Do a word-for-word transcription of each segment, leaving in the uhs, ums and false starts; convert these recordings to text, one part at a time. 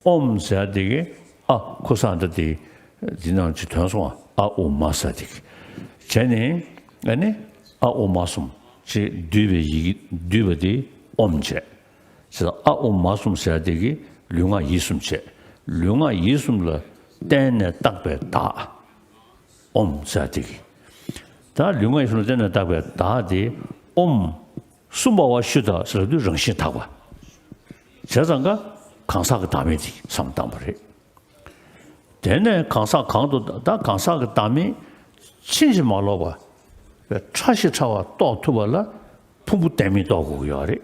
ཨོཾ་ཟེར་དེ་གི་ཨ་ཁུ་སང་ད་དེ་འདི་ནང་ཅིག་ཐོན་སོང་ཨ། ཨ་ཨུ་མ་ཟེར་དེ་གི་བྱས་ནས་ཨ་ནི་ཨ་ཨུ་མ་གསུམ་ཅིག་བསྡུས་པའི་ཡི་གེ་བསྡུས་པ་དེ་ཨོཾ་བྱས། ཟེར་ཨ་ཨུ་མ་གསུམ་ཟེར་དེ་གི་ལུས་ངག་ཡིད་གསུམ་བྱས། ལུས་ངག་ཡིད་གསུམ་ལ་བརྟེན་ནས་བཏགས་པའི་བདག་ཨོཾ་ཟེར་དེ་གི། ད་ལུས་ངག་ཡིད་གསུམ་ལ་བརྟེན་ནས་བཏགས་པའི་བདག་དེ་ཨོཾ་གསུམ་པ་བ་ཤུདྡྷ་ཟེར་དུས་རང་བཞིན་དག་པ། བྱས་ཙང་ཀ་གང་ཟག་གི་བདག་མེད་དེ་བསམ་བཏང་བ་རེད། དེ་ནས་གང་ཟག་གང་དུ་ད་གང་ཟག་གི་བདག་མེད་ཕྱིན་ཅི་མ་ལོག་པ་ཕྲ་ཞིང་ཕྲ་བ་རྟོགས་ཐུབ་པ་ལ་ཕུང་པོ་བདེན་མེད་རྟོགས་དགོས་ཀྱི་ཡོད་རེད།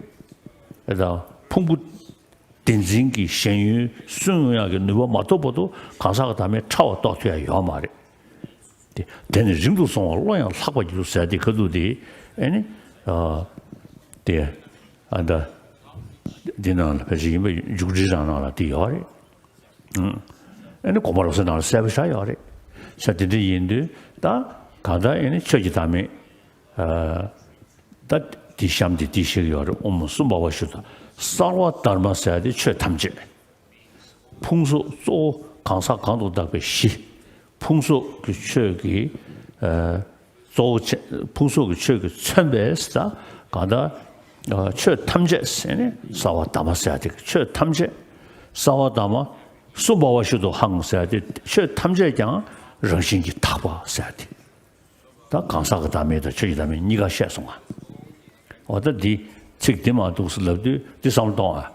ཨེ་ད་ཕུང་པོ་བདེན་འཛིན་གྱི་ཞེན་ཡུལ་སུན་ཡོང་ཡག་གི་ནུས་པ་མ་ཐོབ་བར་དུ་གང་ཟག་གི་བདག་མེད་ཕྲ་བ་རྟོགས་ཐུབ་ཡག་ཡོད་མ་རེད། དེ་དེ་ནི་རིང་དུ་སོང་བ་བློ་ཡང་ལྷག་པར་འགྱུར་ཟེར་དེ་ཁ་ཐུག་དེ་ཨེ་ནི་ཨ་དེ་ཨ་ད་འདི་ནང་ལ་ཕལ་ཆེར་ཡིན་པ་མཇུག་སྒྲིལ་རང་ནང་ལ་དེ་ཡོད་རེད། ཨ་ནི་དགོངས་པ་རབ་གསལ་ནང་ལ་གསལ་པོ་ཆགས་ཡོད་རེད། ས་དེ་འདྲ་ཡིན་དུས་ད་གང་ལྟར་ཨ་ནི་ཆོས་ཀྱི་བདག་མེད། ད་འདི་གཤམ་དེ་འདི་བཤད་ཀྱི་ཡོད་རེད། ཨོཾ་གསུམ་པ་བ་ཤུདྡྷ་སརྦ་དྷརྨ་ཟེར་ཡ་དེ་ཆོས་ཐམས་ཅད། ཕུང་སོགས་གཙོ་བོ་གང་ཟག་གང་དུ་བཏགས་པའི་གཞི། ཕུང་སོགས་ཀྱི་ཆོས་ཀྱི་གཙོ་བོ་ཆེ་ཕུང་སོགས་ཀྱི་ཆོས་ཀྱིས་མཚོན་པའི་ད་གང་ལྟར་ཆོས་ཐམས་ཅད་ཟེར་ནས་སརྦ་དྷརྨ་ཟེར་ཡ་དེ་ཆོས་ཐམས་ཅད། སརྦ་དྷརྨ་གསུམ་པ་བ་ཤུདྡྷོ་ཧཾ་ཟེར་ཡ་དེ་ཆོས་ཐམས་ཅད་ཀྱང་རང་བཞིན་གྱིས་དག་པ་ཟེར་ཡ་དེ། ད་གང་ཟག་གི་བདག་མེད་དང་ཆོས་ཀྱི་བདག་མེད་གཉིས་ཀ་བཤད་སོང་ང་། འོ་ད་འདི་ཚིག་འདི་མ་འདུག་ཟེར་ལབ་དུས་འདི་བསམ་བློ་གཏོང་ཨ།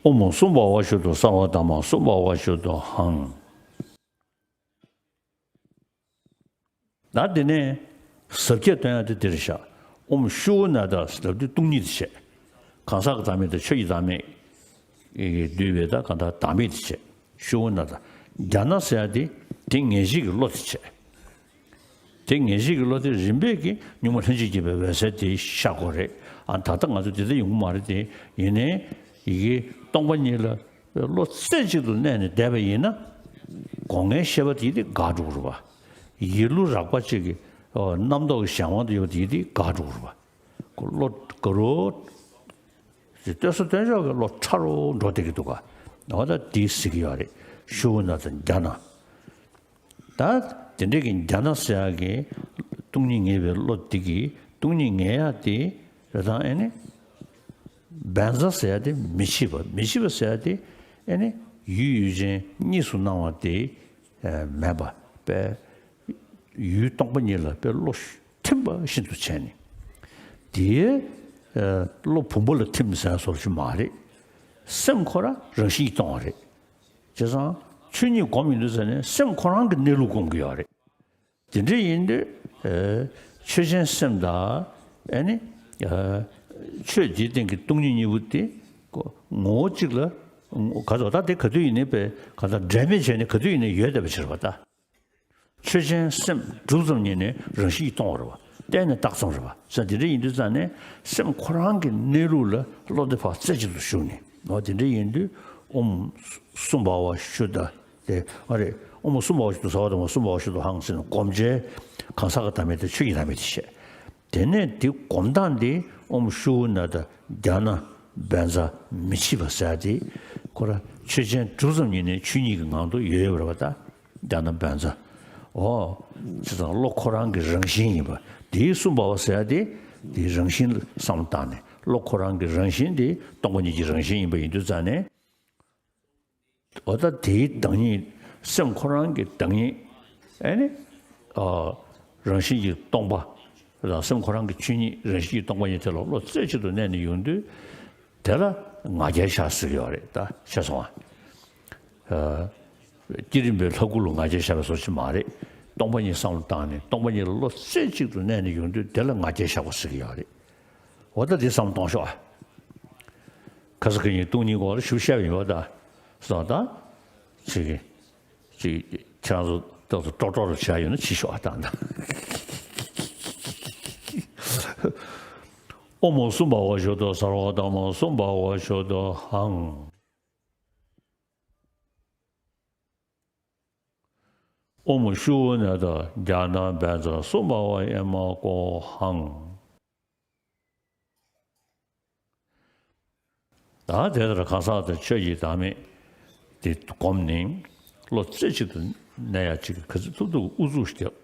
ཨོཾ་གསུམ་པ་བ་ཤུདྡྷོ་སརྦ་དྷརྨ་གསུམ་པ་བ་ཤུདྡྷོ་ཧཾ། ད་དེ་ནས་ཟབ་ཁྱད་སྟོན་ཡ་དེ་འདིར་བཞག་ཨོཾ་ཤུ་བྷ་ན་ད་ཟེར་ལབ་དུས་སྟོང་ཉིད་དེ་བཤད། གང་ཟག་གི་བདག་མེད་དང་ཆོས་ཀྱི་བདག་མེད་ཀྱིས་བསྡུས་པའི་ད་གང་ལྟར་བདག་མེད་དེ་བཤད། ཤུ་བྷ་ན་ད་ཛྙཱ་ན་ཟེར་ཡ་དེ་དེ་ངེས་ཤེས་ཀྱི་བློ་དེ་བཤད། དེ་ངེས་ཤེས་ཀྱི་བློ་དེ་རིམ་པས་ཀྱིས་གཉུག་མ་ལྷན་ཅིག་སྐྱེས་པའི་འོད་གསལ་དེ་ཤར་དགོས་རེད། ཨ་ད་ལྟ་ང་ཚོ་དེ་ལྟར་ཡོང་གི་མ་རེད་དེ། ཡིན་ནའི་ཡི་གེ་སྟོང་པ་ཉིད་ལ་བློ་རྩེ་གཅིག་ཏུ་གནས་ནས་བསྡད་པ་ཡིན་ན། སྒོ་ལྔའི་ཤེས་པ་དེ་དེ་འགག་འགྲོ་གི་རེད་པ། ཡིད་བློ་རགས་པ་གཅིག་གི་རྣམ་རྟོག་གི་གཞན་དབང་དུ་ཡོད་པ་དེ་དེ་འགག་འགྲོ་གི་རེད་པ། ཁོ་བློ་དགའ་རོ། ལྟོས་ས་ལྟོས་འཇོག་གི་བློ་ཕྲ་རུ་འགྲོ་བསྡད་ཀྱི་འདུག་ག་འོ་ད་དེ་ཟེར་གྱི་ཡོད་རེད། ཤུ་བྷ་ན་དང་ཛྙཱ་ན། ད་དེ་འདྲའི་གི་ཛྙཱ་ན་ཟེར་ཡག་གི་སྟོང་ཉིད་ངེས་པའི་བློ་དེ་གི་སྟོང་ཉིད་ངེས་ཡག་དེ་རེད་དང་ཨེ་ནི། བཛྲ་ཟེར་ཡག་དེ་མི་འཆི་བ། མི་འཆི་བ་ཟེར་ཡག་དེ་ཨེ་ནི་ཡུལ་ཡུལ་ཅན་གཉིས་སུ་སྣང་བ་དེ་མེད་པ་པས། ཡུལ་སྟོང་པ་ཉིད་ལ་པའི་བློ་ཐིམ་པ་བཞིན་དུ་བྱས་ནས། དེའི་བློ་བུམ་པ་ལ་ཐིམ་ཟེར་བཟོ་ཞིག་མ་རེད། སེམས་ཁོ་རང་རང་བཞིན་གྱིས་སྟོང་བ་རེད། བྱས་ཙང་ཆོས་ཉིད་སྒོམ་ཡིན་དུས་ཟེར་ནས་སེམས་ཁོ་རང་གི་གནས་ལུགས་སྒོམ་གྱི་ཡོད་རེད། དེ་འདྲ་ཡིན་དུས་ཆོས་ཅན་སེམས་དང་ཨེ་ནི་ཆོས་འདིའི་སྟེང་གི་སྟོང་ཉིད་གཉིས་པོ་དེ་ངོ་བོ་གཅིག་ལ་ག་ཚོད་ད་དེ་ག་དུས་ཡིན་ནའི་པའི་ག་ད་འབྲལ་མེད་བྱས་ནས་ག་དུས་ཡིན་ནའི་ཡོད་བསྡད་པ་ཕྱིར་བ་ད། ཆོས་ཅན་སེམས་གྲུབ་ཙམ་ཉིད་ནས་རང་བཞིན་གྱིས་སྟོང་བ་རེད་བ། བརྟེན་ནས་བཏགས་ཙམ་རེད་བ། ས་དེ་འདྲ་ཡིན་དུས་ཙང་ནས་སེམས་ཁོ་རང་གི་གནས་ལུགས་ལ་བློ་དེ་ཕར་རྩེ་གཅིག་ཏུ་ཞུགས་ནས་ནོ། དེ་འདྲ་ཡིན་དུས་ཨོཾ་གསུམ་པ་བ་ཤུདྡྷ་དེ་ཨ་རེད། ཨོཾ་གསུམ་པ་བ་ཤུདྡྷ་སརྦ་དྷརྨ་གསུམ་པ་བ་ཤུདྡྷོ་ཧཾ་ཟེར་ནས་སྒོམ་བྱས། གང་ཟག་གི་བདག་མེད་དང་ཆོས་ཀྱི་བདག་མེད་དེ་བཤད། དེ་ནས་དེ་སྒོམ་སྟངས་དེ་ཨོཾ་ཤུ་བྷ་ན་ད་ཛྙཱ་ན་བཛྲ་མི་འཆི་བ་ཟེར་ཡ་དེ་ཁོ་ར་ཆོས་ཅན་གྲུབ་ཙམ་ཉིད་ནས་ཆོས་ཉིད་ཀྱི་ངང་དུ་ཡོད་ཡོད་པ་རེད་བ་ད། ཛྙཱ་ན་བཛྲ། འོ། བྱས་ཙང་བློ་ཁོ་རང་གི་རང་བཞིན་ཡིན་པ། དེའི་གསུམ་པ་བ་ཟེར་ཡ་དེ་དེའི་རང་བཞིན་ལ་བསམ་བློ་བཏང་ནས་བློ་ཁོ་རང་གི་རང་བཞིན་དེ་སྟོང་པ་ཉིད་ཀྱི་རང་བཞིན་ཡིན་པ་ཡིན་དུས་ཙང་ནས། འོ་ད་དེའི་བདག་ཉིད། སེམས་ཁོ་རང་གི་བདག་ཉིད། ཨེ་ནི། ཨ། རང་བཞིན་གྱིས་སྟོང་པ། རང་སེམས་ཁོ་རང་གི་ཆོས་ཉིད་རང་བཞིན་གྱིས་སྟོང་པ་ཉིད་དེ་ལ་བློ་རྩེ་གཅིག་ཏུ་གནས་ནས་ཡོང་དུས། དེ་ལ་ང་རྒྱལ་བཞག་ཟེར་གྱི་ཡོད་རེད་ད། ཤེས་སོང་ཨ། ཨ། བསྐྱེད་རིམ་པའི་ལྷ་སྐུ་ལ་ང་རྒྱལ་བཞག་པའི་བཟོ་ཅིག་མ་རེད། སྟོང་པ་ཉིད་བསམ་བློ་བཏང་ནས་སྟོང་པ་ཉིད་ལ་བློ་རྩེ་གཅིག་ཏུ་གནས་ནས་ཡོང་དུས་དེ་ལ་ང་རྒྱལ་བཞག་པ་ཟེར་གྱི་ཡོད་རེད། འོ་ད་འདི་བསམ་གཏོང་ཤོག་ཨ། ཁ་ས་ཁ་ཉིན་སྟོང་ཉིད་སྐོར་ཞུ་བཤད་པ་ཡིན་པ་ད། སོང་ད། ཅིག་ཅིག་ཁྱེད་རང་ཚོ་ཏོག་ཙམ་ཀྲོག་ཀྲོག་རུ་བྱས་ཡོད་ན་བྱེད་ཤོག་ཨ་ད་ད། ཨོཾ་གསུམ་པ་བ་ཤུདྡྷོ་སརྦ་དྷརྨ་གསུམ་པ་བ་ཤུདྡྷོ་ཧཾ། ཨོཾ་ཤུ་བྷ་ན་ད་ཛྙཱ་ན་བཛྲ་གསུམ་པ་བ་ཨེ་མ་ཀོ་ཧཾ། ད་དེ་ལྟར་གང་ཟག་དང་ཆོས་ཀྱི་བདག་མེད། དེ་བསྒོམས་ནས་བློ་རྩེ་གཅིག་ཏུ་གནས་ཡ་གཅིག་ག་ཚོད་ཐུབ་ཐུབ་ཨུ་ཚུགས་བརྒྱབ།